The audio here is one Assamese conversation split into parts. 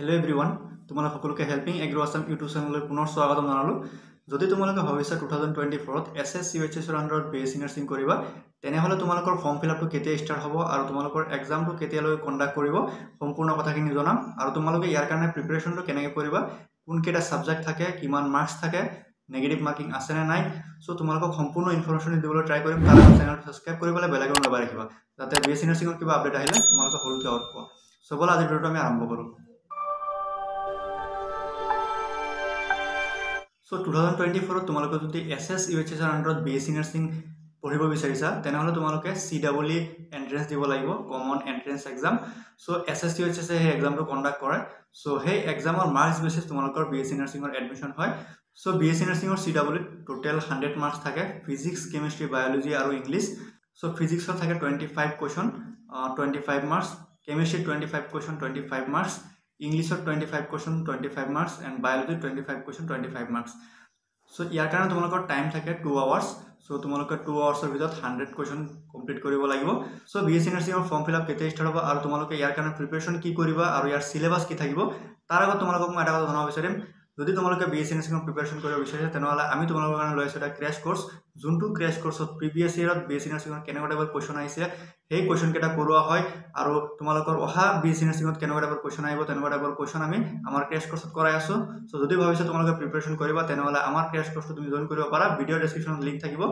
হেল্ল' এভৰিৱান, তোমালোক সকলোকে হেল্পিং এগ্ৰ' আছাম ইউটিউব চেনেললৈ পুনৰ স্বাগতম জনালোঁ। যদি তোমালোকে ভাবিছা 2024ত এছ এছ ইউ এইচ এছৰ আণ্ডাৰত বি এছ চি নাৰ্ছিং কৰিবা, তেনেহ'লে তোমালোকৰ ফৰ্ম ফিল আপটো কেতিয়া ষ্টাৰ্ট হ'ব আৰু তোমালোকৰ এক্সামটো কেতিয়ালৈ কণ্ডাক্ট কৰিব সম্পূৰ্ণ কথাখিনি জনাম। আৰু তোমালোকে ইয়াৰ কাৰণে প্ৰিপেৰেশ্যনটো কেনেকৈ কৰিবা, কোনকেইটা ছাবজেক্ট থাকে, কিমান মাৰ্কছ থাকে, নেগেটিভ মাৰ্কিং আছেনে নাই, চ' তোমালোকক সম্পূৰ্ণ ইনফৰমেশ্যন দিবলৈ ট্ৰাই কৰিম। তাৰ আগত চেনেলটো ছাবস্ক্ৰাইব কৰি পেলাই বেল আইকন দবাই ৰাখিবা, যাতে বি এছ চি নাৰ্ছিঙৰ কিবা আপডেট আহিলে তোমালোকে সকলোতকৈ আগত পোৱা। চ' ব'লা আজিৰ ভিডিঅ'টো আমি আৰম্ভ কৰোঁ। চ' 2024ত তোমালোকে যদি এছ এছ ইউ এইচ এছৰ আণ্ডাৰত বি এছ চি নাৰ্ছিং পঢ়িব বিচাৰিছা, তেনেহ'লে তোমালোকে চি ডাবল ই এণ্ট্ৰেঞ্চ দিব লাগিব, common entrance exam. So' S S U H S সেই এক্সামটো কণ্ডাক্ট কৰে। চ' সেই এক্সামৰ মাৰ্কছ বেচিছ তোমালোকৰ বি এছ চি নাৰ্ছিঙৰ এডমিশ্যন হয়। চ' বি এছ চি নাৰ্ছিঙৰ চি ডাবল ইত টোটেল 100 মাৰ্কছ থাকে, ফিজিক্স, কেমিষ্ট্ৰি, বায়'লজি আৰু ইংলিছ। চ' ফিজিক্সত থাকে 25 কুৱেশ্যন 25 মাৰ্কছ, কেমিষ্ট্ৰিত 25 কুৱেশ্যন 25 মাৰ্কছ, ইংলিছত 25 কুৱেশ্যন 25 মাৰ্কছ এণ্ড বায়'লজিত 25 কুৱেশ্যন 25 মাৰ্কছ। চ' ইয়াৰ কাৰণে তোমালোকৰ টাইম থাকে 2 আৱাৰ্ছ। চ' তোমালোকে 2 আৱাৰ্ছৰ ভিতৰত 100 কুৱেশ্যন কমপ্লিট কৰিব লাগিব। চ' বি এছ চি নাৰ্ছিঙৰ ফৰ্ম ফিল আপ কেতিয়া ষ্টাৰ্ট হ'ব আৰু তোমালোকে ইয়াৰ কাৰণে প্ৰিপেৰেশ্যন কি কৰিবা আৰু ইয়াৰ চিলেবাছ কি থাকিব, তাৰ আগত তোমালোকক মই এটা কথা জনাব বিচাৰিম। যদি তোমালোকে বি এছ চি নাৰ্ছিঙৰ প্ৰিপেৰেশ্যন কৰিব বিচাৰিছা, তেনেহ'লে আমি তোমালোকৰ কাৰণে লৈ আছোঁ এটা ক্ৰেছ কৰ্চ, যোনটো ক্ৰেছ কৰ্চত প্ৰিভিয়াছ ইয়েৰত বি এছ চি নাৰ্ছিঙৰ কেনেকুৱা টাইপৰ কুৱেশ্যন আহিছিলে সেই কুৱেশ্যনকেইটা কৰোৱা হয় আৰু তোমালোকৰ অহা বি এছ চি নাৰ্ছিঙত কেনেকুৱা টাইপৰ কুৱেশ্যন আহিব তেনেকুৱা টাইপৰ কুৱেশ্যন আমি আমাৰ ক্ৰেছ কৰ্চত কৰাই আছোঁ। চ' যদি ভাবিছা তোমালোকে প্ৰিপেৰেশ্যন কৰিবা, তেনেহ'লে আমাৰ ক্ৰেছ কৰ্চটো তুমি জইন কৰিব পাৰা। ভিডিঅ' ডেছক্ৰিপশ্যনত লিংক থাকিব।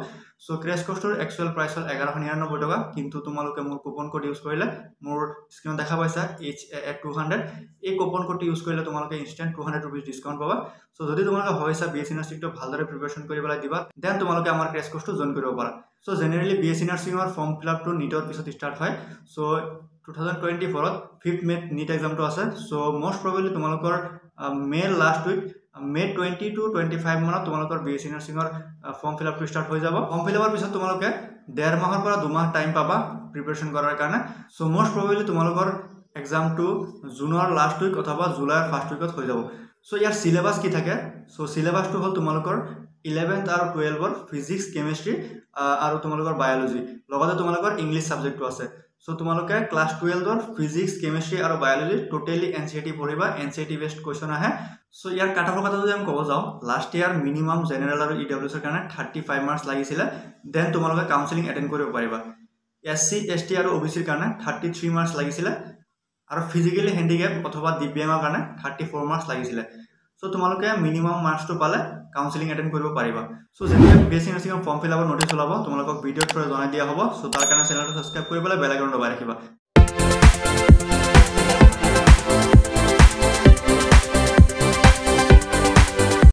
চ' ক্ৰেছ কৰ্চটোৰ একচুৱেল প্ৰাইচ হ'ল 1199 টকা, কিন্তু তোমালোকে মোৰ কুপন কোড ইউজ কৰিলে, মোৰ স্ক্ৰীণত দেখা পাইছা এইচ এ 200, এই কুপন কোডটো ইউজ কৰিলে তোমালোকে ইনষ্টেণ্ট 200 ৰুপিজ ডিছকাউণ্ট পাবা। চ' যদি তোমালোকে ভাবিছা বি এছ চি নাৰ্ছিংটো ভালদৰে প্ৰিপেৰেশ্যন কৰি পেলাই দিবা, then তোমালোকে আমাৰ ক্ৰেছ কৰ্চটো জইন কৰিব পাৰা। So' generally B S C নাৰ্ছিঙৰ ফৰ্ম ফিল আপটো নীটৰ পিছত ষ্টাৰ্ট হয়। চ' 2024ত 5 মে'ত নীট এক্সামটো আছে। চ' মষ্ট প্ৰবেবলি তোমালোকৰ May' last week, May' 20 to 25 মানত তোমালোকৰ বি এছ চি নাৰ্ছিঙৰ ফৰ্ম ফিল আপটো ষ্টাৰ্ট হৈ যাব। ফৰ্ম ফিল আপৰ পিছত তোমালোকে ডেৰ মাহৰ পৰা 2 মাহ টাইম পাবা প্ৰিপেৰেশ্যন কৰাৰ কাৰণে। চ' মষ্ট প্ৰবেবলি তোমালোকৰ এক্সামটো জুনৰ লাষ্ট উইক অথবা জুলাইৰ ফাৰ্ষ্ট উইকত হৈ যাব। চ' ইয়াৰ চিলেবাছ কি থাকে? চ' চিলেবাছটো হ'ল তোমালোকৰ 11th আৰু 12ৰ ফিজিক্স, কেমিষ্ট্ৰি আৰু তোমালোকৰ বায়'লজি, লগতে তোমালোকৰ ইংলিছ ছাবজেক্টটো আছে। চ' তোমালোকে ক্লাছ 12ৰ ফিজিক্স, কেমিষ্ট্ৰি আৰু বায়'লজি টোটেলি এন চি ই টি পঢ়িবা, N C E T based question আহে। চ' ইয়াৰ কাট অফৰ কথা যদি আমি ক'ব যাওঁ, লাষ্ট ইয়াৰ মিনিমাম জেনেৰেল আৰু ই ডাব্লিউ এছৰ কাৰণে 35 মাৰ্কছ লাগিছিলে, then তোমালোকে কাউন্সিলিং এটেণ্ড কৰিব পাৰিবা। এছ চি, এছ টি আৰু অ' বি চিৰ কাৰণে 33 মাৰ্কছ লাগিছিলে আৰু ফিজিকেলি হেণ্ডিকেপ অথবা দিব্যাঙৰ কাৰণে 34 মাৰ্কছ লাগিছিলে। চ' তোমালোকে মিনিমাম মাৰ্কছটো পালে কাউন্সিলিং এটেণ্ড কৰিব পাৰিবা। চ' যেতিয়া বি এছ চি নাৰ্ছিঙৰ ফৰ্ম ফিল আপৰ নটিচ ওলাব, তোমালোকক ভিডিঅ'ৰ থ্ৰুৰে জনাই দিয়া হ'ব। চ' তাৰ কাৰণে চেনেলটো ছাবস্ক্ৰাইব কৰি পেলাই বেল আইকন দবাই ৰাখিবা।